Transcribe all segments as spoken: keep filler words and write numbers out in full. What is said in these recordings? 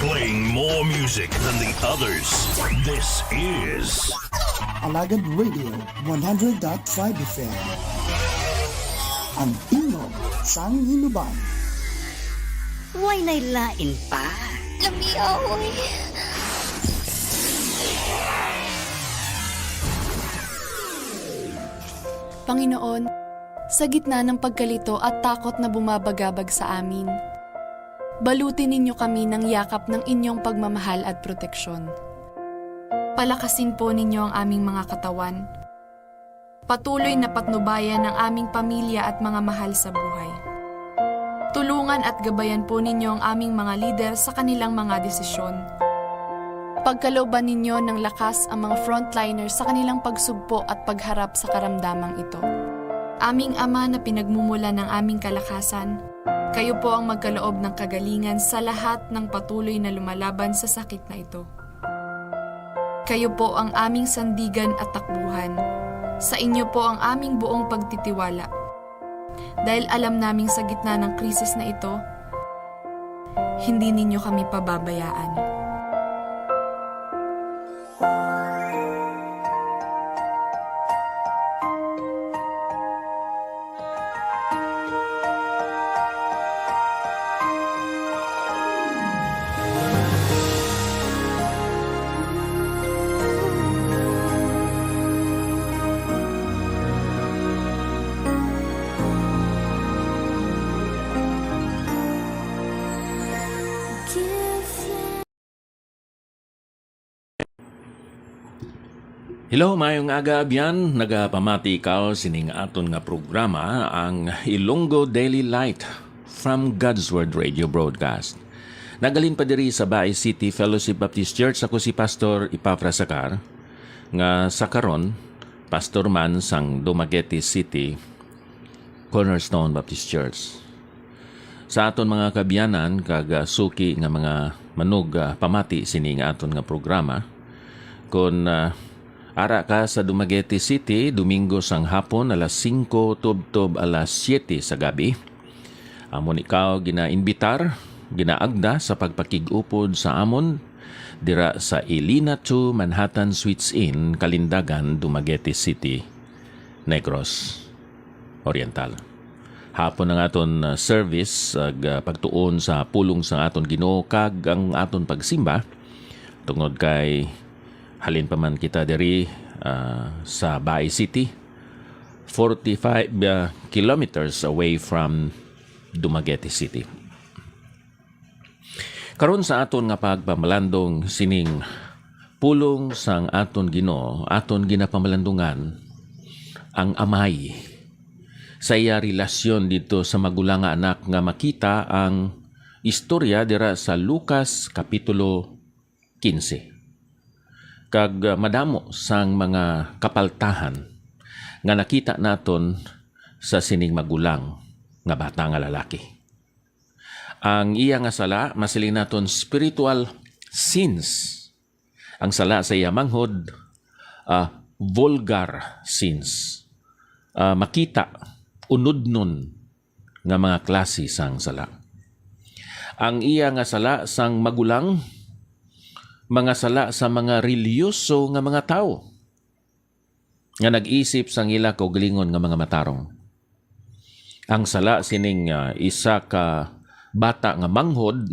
Playing more music than the others. This is Alagad Radio one hundred dot five F M. Ang tingog sang Hinubaan. Way nay lain pa. Lami, oy. Panginoon, sa gitna ng pagkalito at takot na bumabagabag sa amin, balutin ninyo kami ng yakap ng inyong pagmamahal at proteksyon. Palakasin po ninyo ang aming mga katawan. Patuloy na patnubayan ang aming pamilya at mga mahal sa buhay. Tulungan at gabayan po ninyo ang aming mga lider sa kanilang mga desisyon. Pagkalooban ninyo ng lakas ang mga frontliners sa kanilang pagsugpo at pagharap sa karamdamang ito. Aming Ama na pinagmumula ng aming kalakasan, kayo po ang magkaloob ng kagalingan sa lahat ng patuloy na lumalaban sa sakit na ito. Kayo po ang aming sandigan at takbuhan. Sa inyo po ang aming buong pagtitiwala. Dahil alam naming sa gitna ng krisis na ito, hindi ninyo kami pababayaan. Hello, maayong aga, abyan. Nagapamati ikaw sining aton nga programa, ang Ilonggo Daily Light from God's Word Radio Broadcast. Nagalin pa diri sa Baay City Fellowship Baptist Church, ako si Pastor Epafras Sacar, nga sa karon, pastor man sang Dumaguete City Cornerstone Baptist Church. Sa aton mga kaabyanan kag, ah, suki nga mga manug, ah, pamati sini nga aton nga programa, kon, ah, ara ka sa Dumaguete City, Domingo sang hapon, alas singko tubtob alas siyete sa gabi, amon ikaw ginaimbitar, ginaagda sa pagpakig-upod sa amon dira sa Elena two Manhattan Suites Inn, Kalindagan, Dumaguete City, Negros Oriental. Hapon ang aton, uh, service, ag, uh, pagtuon sa pulong sang aton Ginoo kag ang aton pagsimba, tungod kay halin pa man kita diri, uh, sa Baay City, forty-five, uh, kilometers away from Dumaguete City. Karon sa aton nga pagpamalandong sining pulong sang aton Ginoo, aton ginapamalandungan ang amay sa iya relasyon didto sa magulang nga anak nga makita ang istorya dira sa Lucas Kapitulo quince. Kag, ah, madamo sang mga kapaltahan nga nakita naton sa sining magulang nga bata nga lalaki. Ang iya nga sala, masiling naton spiritual sins. Ang sala sa iya manghod, ah, vulgar sins. Ah, makita, unodnon nga mga klase sang sala. Ang iya nga sala sang magulang, mga sala sa mga reliyoso nga mga tawo nga nag-isip sang ila kaugalingon nga mga matarong. Ang sala sining, ah, isa ka bata nga manghod,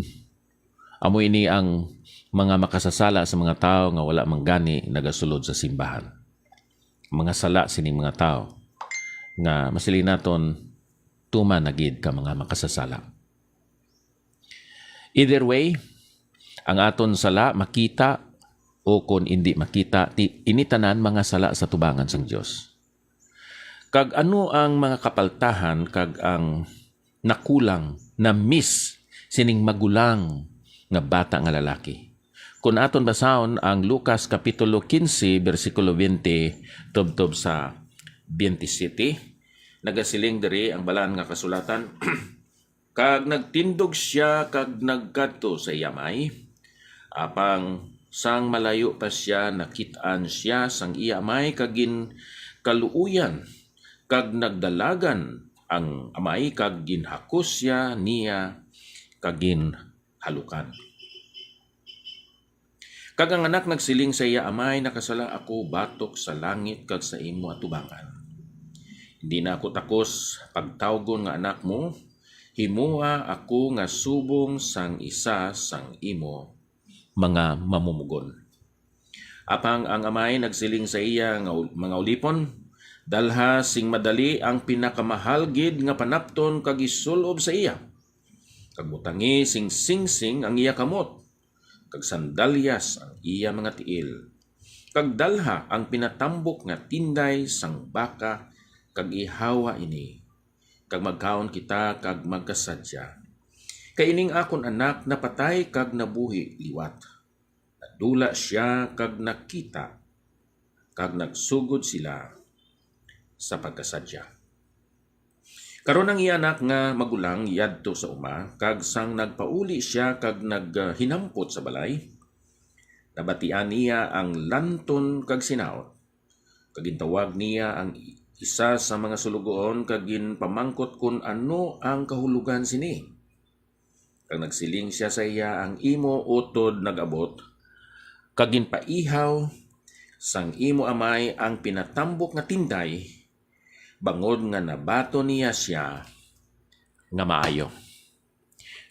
amo ini ang mga makasasala sa mga tawo nga wala man gani nagasulod sa simbahan. Mga sala sining mga tawo nga masiling naton tuman na gid ka mga makasasala. Either way, ang aton sala makita o kon indi makita, ti-, ini tanan mga sala sa tubangan sang Dios. Kag ano ang mga kapaltahan kag ang nakulang, na-miss sining magulang nga bata nga lalaki? Kon aton basahon ang Lucas Kapitulo quince, bersikulo twenty tubtob sa twenty-seven, nagasiling diri ang Balaan nga Kasulatan, "Kag nagtindog sia kag nagkadto sa iya amay. Apang sang malayo pa sia, nakit-an sia sang iya amay kag ginkaluoyan, kag nagdalagan ang amay kag ginhakos sia niya kag ginhalukan." Kag ang anak nagsiling sa iya amay, "Nakasala ako batok sa langit kag sa imo atubangan. Hindi na ako takos pagtawgon nga anak mo. Himoa ako nga subong sang isa sang imo mga mamumugon." Apang ang amay nagsiling sa iya nga ul-, mga ulipon, "Dalha sing madali ang pinakamahal gid nga panapton kag isul-ob sa iya, kag butangi sing singsing ang iya kamot, kag sandalyas ang iya mga tiil, kag dalha ang pinatambok nga tinday sang baka, kag ihawa ini, kag magkaon kita kag magkasadya. Kay ining akon anak napatay kag nabuhi liwat, nadula sia kag nakita, kag nagsugod sila sa pagkasadya." Karon ang iya anak nga magulang yadto sa uma, kag sang nagpauli sia kag naghinampot sa balay, nabatian niya ang lanton kag sinaot. Kag gintawag niya ang isa sa mga sulugoon kag ginpamangkot kon ano ang kahulogan sini. Kag nagsiling sia sa iya, "Ang imo utod nag-abot, kag ginpaihaw sang imo amay ang pinatambok nga tinday, bangod nga nabaton niya sia nga maayo."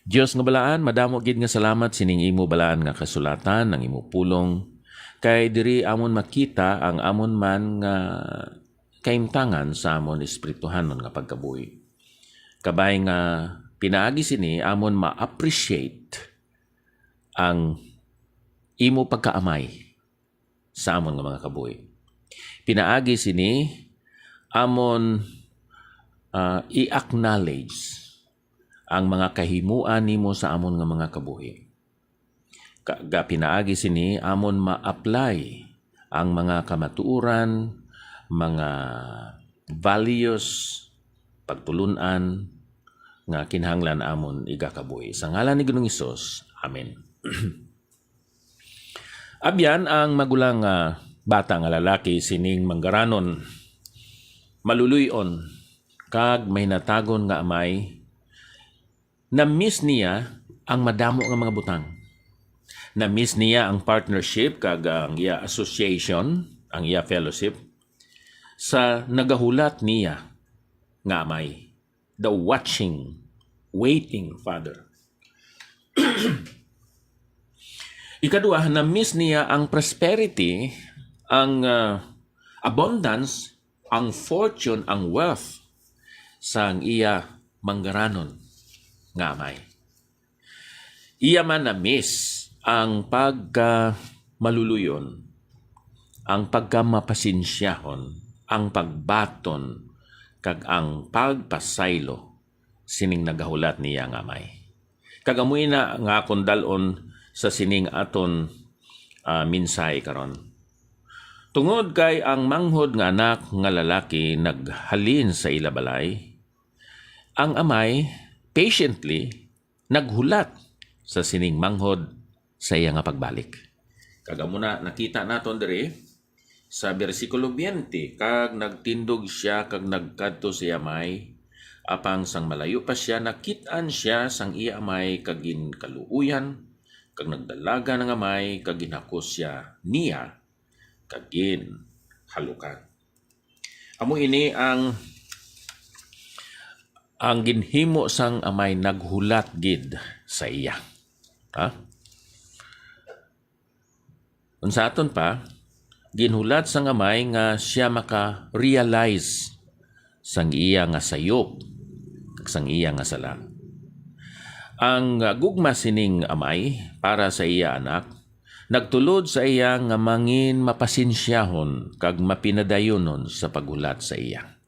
Dios nga balaan, madamo gid nga salamat sining imo balaan nga kasulatan, ang imo pulong, kay diri amon makita ang amon man nga kaimtangan sa amon espirituhanon nga pagkabuhi. Kabay nga pinaagi sini amon ma-appreciate ang imo pagkaamay sa amon nga mga kabuhi. Pinaagi sini amon, ah, i-acknowledge ang mga kahimuan nimo sa amon nga mga kabuhi. Ka-, ga-, pinaagi sini amon ma-apply ang mga kamatuoran, mga values, pagtulun-an nga kinahanglan amon igakabuhi. Sa ngalan ni Ginoong Hesus, amen. Abyan ang magulang nga bata nga lalaki sining manggaranon, maluluy-on, kag mahinatagon nga amay. Na-miss niya ang madamo nga mga butang. Na-miss niya ang partnership kag ang iya association, ang iya fellowship, sa nagahulat niya nga amay, the watching, waiting father. Ikadua, na-miss niya ang prosperity, ang, ah, abundance, ang fortune, ang wealth sang iya manggaranon nga amay. Iya man na-miss ang pagkamaluluy-on, ang pagkamapasensyahon, ang pagbaton, kag ang pagpasaylo sining nagahulat niya nga amay. Kag amo ina nga akon dal-on sa sining aton, ah, mensahe karon. Tungod kay ang manghod nga anak nga lalaki naghalin sa ila balay, ang amay patiently naghulat sa sining manghod sa iya nga pagbalik. Kag amo na nakita naton diri sa bersikulo twenty, "Kag nagtindog sia kag nagkadto sa iya amay, apang sang malayo pa sia, nakit-an sia sang iya amay kag ginkaluoyan, kag nagdalagan ang amay kag ginhakos sia niya kag ginhalukan." Amo ini ang, ang ginhimo sang amay, naghulat gid sa iya. Ha? Unsa aton pa? Ginhulat sang amay nga sia maka-realize sang iya nga sayop kag sang iya nga sala. Ang, ah, gugma sining amay para sa iya anak nagtulod sa iya nga mangin mapasensyahon kag mapinadayonon sa paghulat sa iya.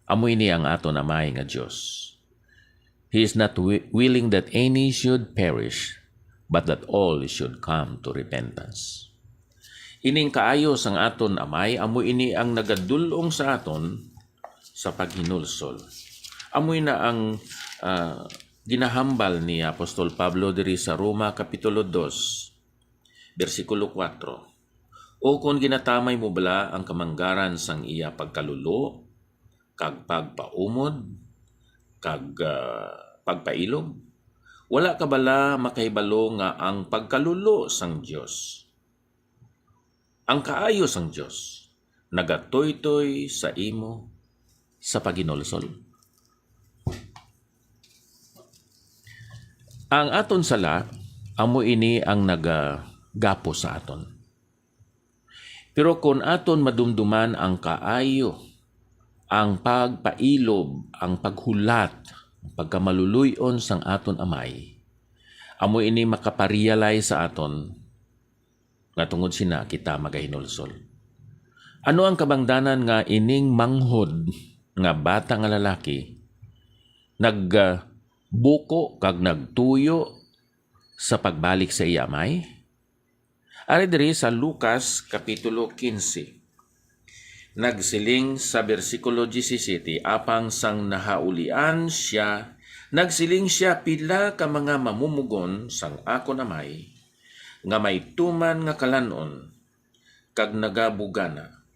Amo ini ang aton Amay nga Dios. He is not wi-, willing that any should perish, but that all should come to repentance. Ining kaayo sang aton Amay, amo ini ang nagadul-ong sa aton sa paghinulsol. Amo ina ang, ah, ginahambal ni Apostol Pablo diri sa Roma Kapitulo dos, bersikulo kuwatro, "O kon ginatamay mo bala ang kamanggaran sang iya pagkalulo, kag pagpaumod, kag, ah, pagpailob, Wala ka bala makahibalo nga ang pagkalulo sang Dios, ang kaayo sang Dios, nagatuytoy sa imo sa paghinulsol? Ang aton sala, amo ini ang nagagapos sa aton. Pero kon aton madumduman ang kaayo, ang pagpailob, ang paghulat, ang pagkamaluluy-on sang aton Amay, amo ini makaparealize sa aton nga tungod sina kita magahinulsol. Ano ang kabangdanan nga ining manghod nga bata nga lalaki nagbuko kag nagtuyo sa pagbalik sa iya amay? Ari diri sa Lucas Kapitulo quince. Nagsiling sa bersikulo disisyete, apang sang nahaulian sia, nagsiling sia, "Pila ka mga mamumugon sang akon amay nga may tuman nga kalan-on kag nagabugana,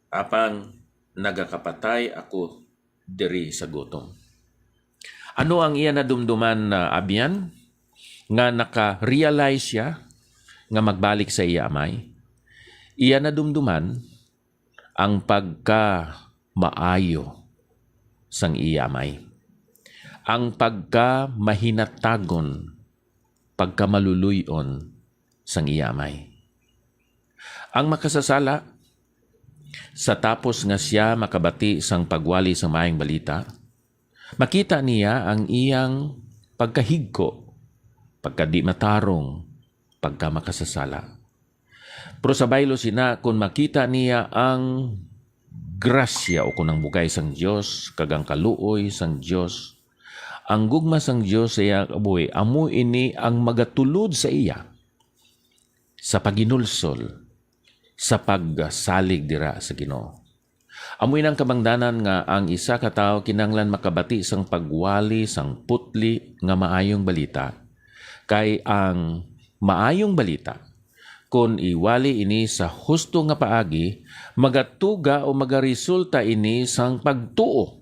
apang nagakapatay ako diri sa gutom." Ano ang iya nadumduman na abyan nga naka-realize sia nga magbalik sa iya amay? Iya nadumduman ang pagkamaayo sang iya amay, ang pagkamahinatagon, pagkamaluluy-on sang iya amay. Ang makasasala, sa tapos nga sia makabati sang pagwali sang Maayong Balita, makita niya ang iyang pagkahigko, pagkadi matarong, pagkamakasasala. Pero sa baylo sina, kon makita niya ang grasya o kon ang bugay sang Dios kag ang kaluoy sang Dios, ang gugma sang Dios sa iya kabuhi, amo ini ang magatulod sa iya sa paghinulsol, sa pagsalig dira sa Ginoo. Amo ini ang kabangdanan nga ang isa ka tawo kinahanglan makabati sang pagwali sang putli nga Maayong Balita, kay ang Maayong Balita, kon iwali ini sa husto nga paagi, magatuga o magaresulta ini sang pagtuo.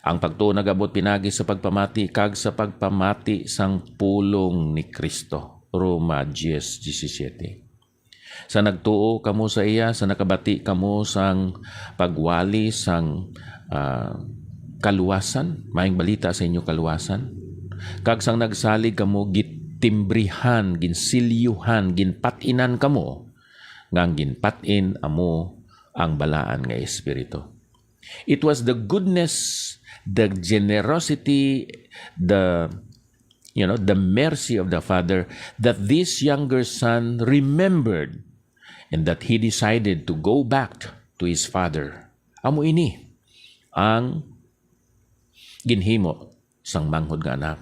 Ang pagtuo nagabot pinagi sa pagpamati kag sa pagpamati sang pulong ni Cristo. Roma diez diecisiete. Sa nagtuo kamo sa iya, sa nakabati kamo sang pagwali sang, ah, kaluwasan, Maayong Balita sa inyo kaluwasan, kag sang nagsalig kamo, gitimbrihan, ginsilyuhan, ginpat-inan kamo, nga ang ginpat-in amo ang balaan nga Espiritu. It was the goodness, the generosity, the, you know, the mercy of the Father that this younger son remembered and that he decided to go back to his father. Amo ini ang ginhimo sang manghod nga anak.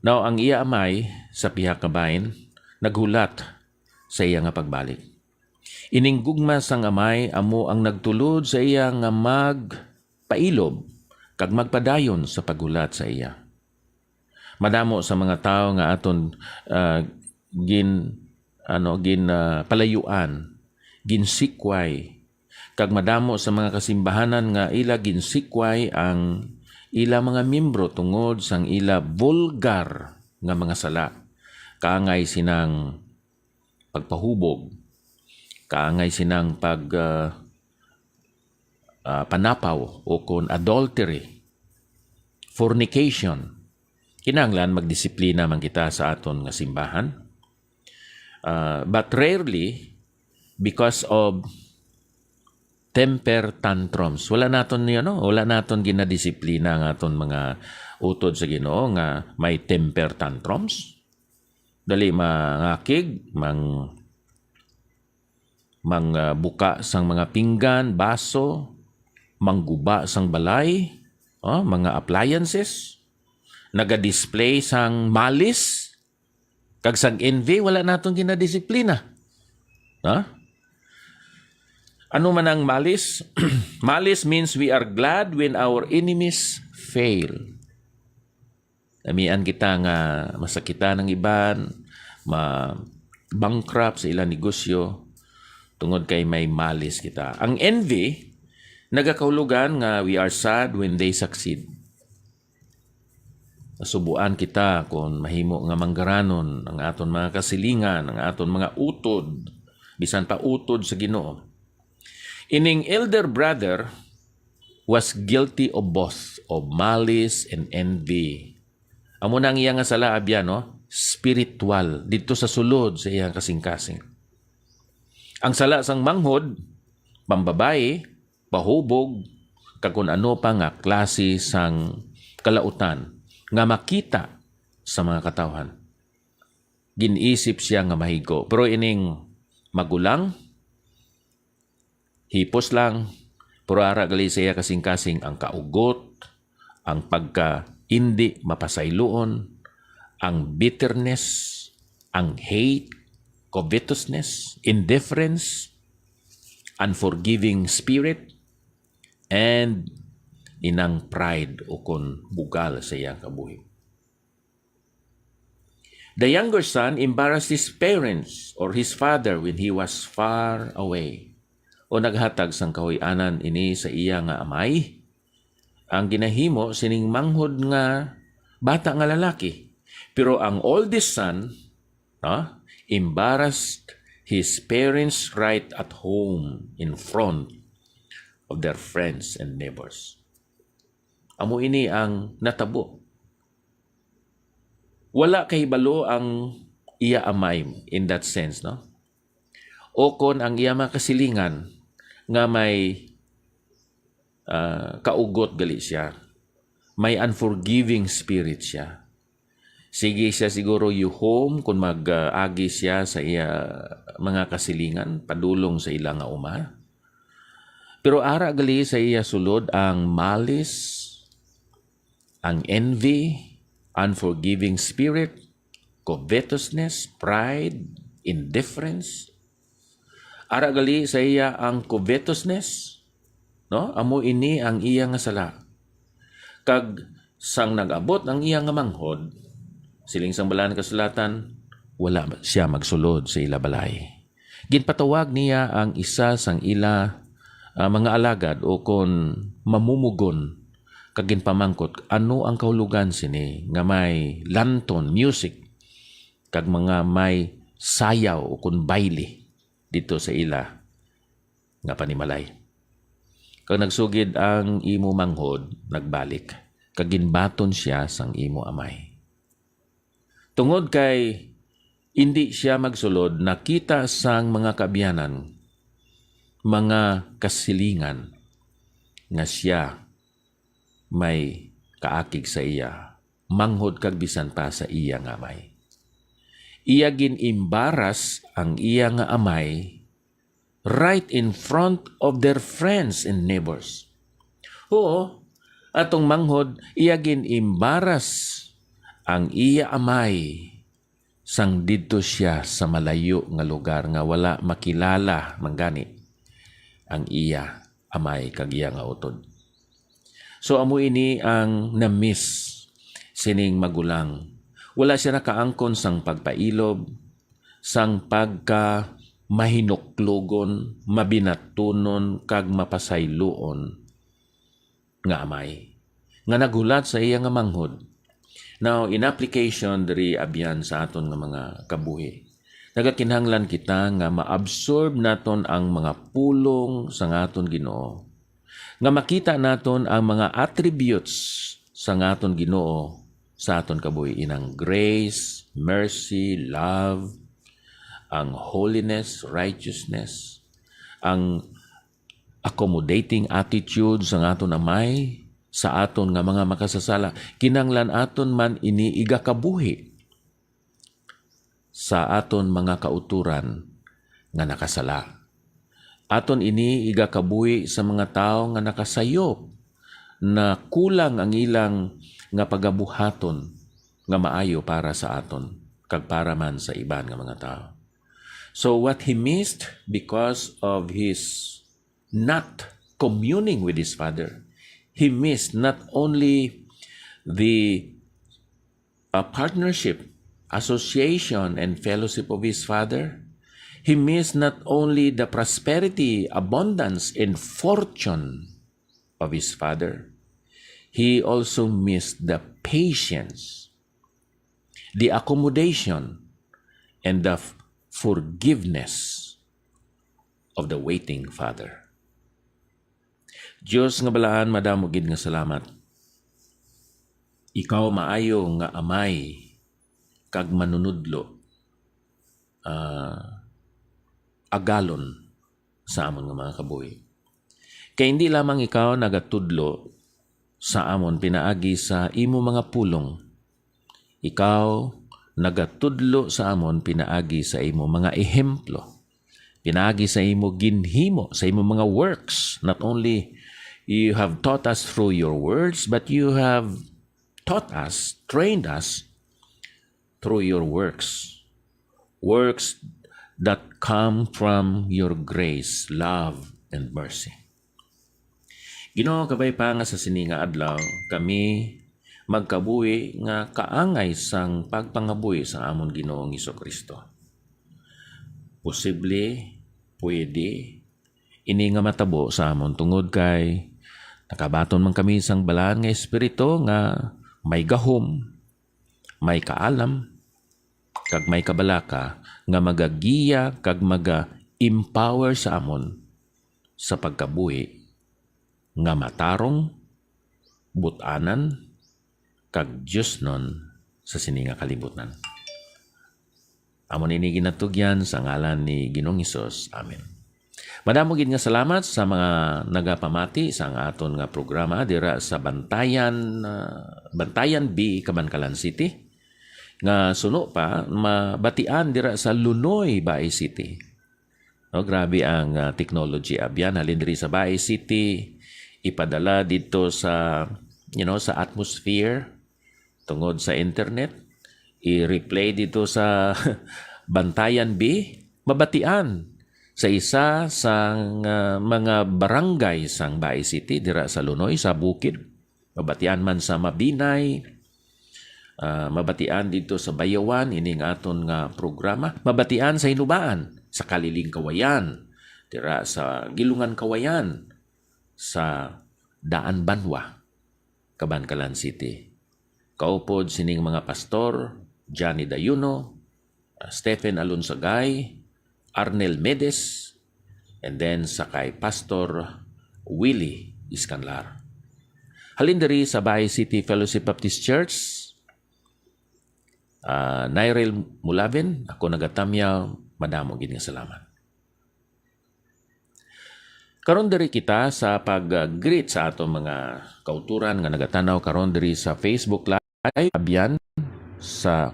Now, ang iya amay sa pihak nga bahin naghulat sa iya nga pagbalik. Ining gugma sang amay amo ang nagtulod sa iya nga magpailob kag magpadayon sa paghulat sa iya. Madamo sa mga tawo nga aton, ah, gin-, ano, gin-, ah, palayuan, ginsikway, kag madamo sa mga kasimbahanan nga ila ginsikway ang ila mga miyembro tungod sang ila bulgar nga mga sala, kaangay sinang pagpahubog, kaangay sinang pag, ah, ah, panapaw, o kon adultery, fornication. Kinahanglan magdisiplina man kita sa aton nga simbahan. Ah, but rarely because of temper tantrums. Wala naton, you know, wala naton ginadisiplina ang aton mga utod sa Ginoo nga may temper tantrums. Dali mangakig, mang-, mang, ah, buka sang mga pinggan, baso, mangguba sang balay, oh, mga appliances, naga-display sang malis, kag sang envy, wala naton ginadisiplina. Ha? Ano man ang malis? Malis means we are glad when our enemies fail. Namian kita nga masakitan ang iban, ma-bankrupt sa ilang negosyo, tungod kay may malis kita. Ang envy, nagakahulugan nga we are sad when they succeed. Nasubuan kita kon mahimo nga manggaranon ang aton mga kasilingan, ang aton mga utod, bisan pa utod sa Ginoo. Ining elder brother was guilty of both of malice and envy. Amo na ang iya nga sala, abyan, no? Spiritual, didto sa sulod sa iyang kasingkasing. Ang sala sang manghod, pambabayi, pahubog, kag kun ano pa nga klase sang kalautan nga makita sa mga katawhan. Gin-isip siya nga mahigo, pero ining magulang, hipos lang, pero ara gali sa iya kasingkasing ang kaugot, ang pagka indi mapasayloon, ang bitterness, ang hate, covetousness, indifference, unforgiving spirit, and inang pride o kon bugal sa iyang kabuhi. The younger son embarrassed his parents or his father when he was far away, o naghatag sang kahuy-anan ini sa iya nga amay. Ang ginahimo sining manghod nga bata nga lalaki. Pero ang oldest son, no, embarrassed his parents right at home in front of their friends and neighbors. Amo ini ang natabo. Wala kahibalo ang iya amay in that sense, no? O kon ang iya mga kasilingan nga may, ah, kaugot gali siya, may unforgiving spirit siya. Sige siya siguro yuhom kon mag-agi siya sa iya mga kasilingan padulong sa ila nga uma. Pero ara gali sa iya sulod ang malice, ang envy, unforgiving spirit, covetousness, pride, indifference. Ara gali sa iya ang covetousness, no? Amo ini ang iya nga sala. Kag sang nag-abot ang iya nga manghod, siling sang Balaan nga Kasulatan, wala siya magsulod sa ila balay. Ginpatawag niya ang isa sang ila, ah, mga alagad o kon mamumugon, kag ginpamangkot, "Ano ang kahulogan sini nga may lanton, music, kag mga may sayaw o kon bayle didto sa ila nga panimalay?" Kag nagsugid ang imo manghod, nagbalik, kag ginbaton sia sang imo amay. Tungod kay indi sia magsulod, nakita sang mga kaabyanan, mga kasilingan, nga sia may kaakig sa iya, manghod kag bisan pa sa iya nga amay. Iya gin-embarrass ang iya nga amay right in front of their friends and neighbors. Oo, atong manghod, iya gin-embarrass ang iya amay sang didto sia sa malayo nga lugar nga wala makilala man gani ang iya amay kag iya nga utod. So, amo ini ang na-miss sining magulang. Wala sia nakaangkon sang pagpailob, sang pagka mahinuklogon, mabinatunon, kag mapasayloon nga amay nga naghulat sa iya nga manghod. Now, in application diri, abyan, sa aton nga mga kabuhi, nagakinahanglan kita nga ma-absorb naton ang mga pulong sa aton Ginoo, nga makita naton ang mga attributes sa aton Ginoo, sa aton kabuhi, inang grace, mercy, love, ang holiness, righteousness, ang accommodating attitude sang aton Amay sa aton nga mga makasasala. Kinahanglan aton man ini igakabuhi sa aton mga kautoran nga nakasala. Aton ini igakabuhi sa mga tawo nga nakasayop, na kulang ang ilang nga pagabuhaton nga maayo para sa aton kag para man sa iban nga mga tawo. So what he missed because of his not communing with his father, he missed not only the, uh, partnership, association, and fellowship of his father, he missed not only the prosperity, abundance, and fortune of his father, He also missed the patience, the accommodation, and the f-, forgiveness of the waiting father. Dios nga balaan, madamo gid nga salamat. Ikaw maayo nga amay kag manunudlo, ah, agalon sa amon nga mga kabuhi. Kay hindi lamang ikaw nagatudlo sa amon pinaagi sa imo mga pulong. Ikaw nagatudlo sa amon pinaagi sa imo mga ehemplo, pinaagi sa imo ginhimo, sa imo mga works. Not only you have taught us through your words, but you have taught us, trained us through your works. Works that come from your grace, love, and mercy. Ginoo, kabay pa nga sa sini nga adlaw, kami magkabuhi nga kaangay sang pagpangabuhi sa amon Ginoong Hesus-Kristo. Posible, pwede, ini nga matabo sa amon tungod kay nakabaton man kami sang Balaan nga Espiritu nga may gahom, may kaalam, kag may kabalaka nga magagiya kag maga-empower sa amon sa pagkabuhi nga matarong, but-anan, kag diosnon sa sini nga kalibutan. Amo ini ginatugyan sa ngalan ni Ginoong Hesus. Amen. Madamo gid nga salamat sa mga nagapamati sa ang aton nga programa dira sa Bantayan, ah, Bantayan B, Kabankalan City, nga suno pa mabatian dira sa Lunoy, Baay City. No, grabe ang, ah, technology, abyan. Halin diri sa Baay City, ipadala dito sa, you know, sa atmosphere tungod sa internet, i-replay dito sa Bantayan B, mabatian sa isa sang, ah, mga barangay sang Baay City, dira sa Lunoy, sa bukid. Mabatian man sa Mabinay, ah, mabatian dito sa Bayawan, ining aton nga programa. Mabatian sa Hinubaan, sa Kaliling Kawayan, dira sa Gilungan Kawayan, sa Daan Banwa, Kabankalan City. Kaupod sining mga pastor, Johnny Dayuno, ah, Stephen Alonsagay, Arnel Medes, and then sa kay Pastor Willie Iscanlar. Halin diri sa Baay City Fellowship Baptist Church, ah, Nairel Mulaven, ako nagatamyaw, madamo gid nga salamat. Karon diri kita sa pag-greet sa aton mga kauturan nga nagatanaw karon diri sa Facebook Live, abyan sa,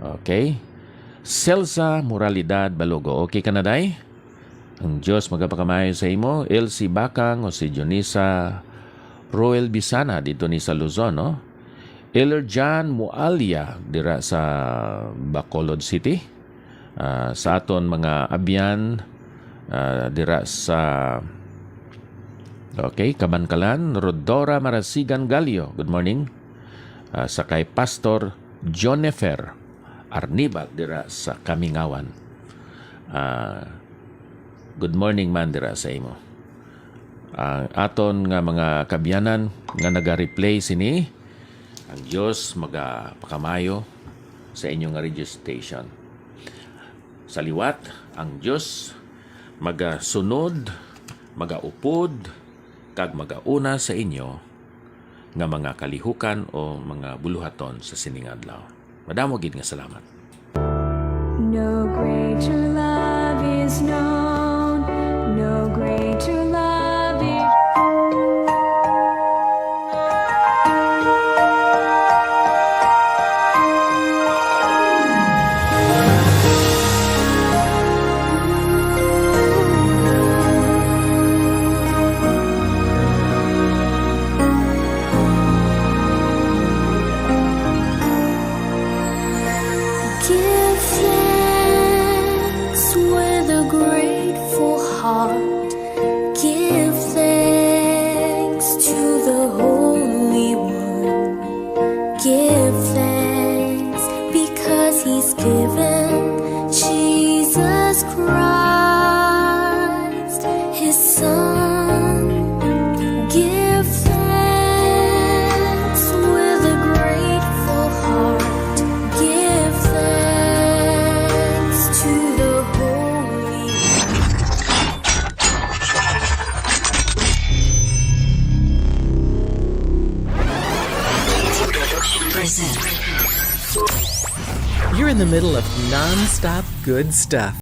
okay. Celsa Moralidad Balogo, okay ka na, day? Ang Dios magapakamayo sa imo. Elsie Bakang, o si Junisa Roel Bisana, dito ni sa Luzon, no? Elder John Mualia, dira sa Bacolod City. Ah, sa aton mga abyan, ah, dira sa, okay, Kabankalan, Rodora Marasigan Galio, good morning. Ah, sa kay Pastor Jonefer Arnibal dira sa Kamingawan. Ah, good morning man dira sa imo. Ang aton nga mga kabyanan nga naga-replay sini, ang Dios magapakamayo sa inyo nga radio station. Sa liwat, ang Dios magasunod, magaupod, kag magauna sa inyo nga mga kalihukan o mga buluhaton sa sining adlaw. Madamo gid nga salamat. No greater love is known, no greater love is Give thanks with a grateful heart. Give thanks to the Holy One. Give thanks because He's given Jesus Christ, His Son. Give thanks. in the middle of non-stop good stuff.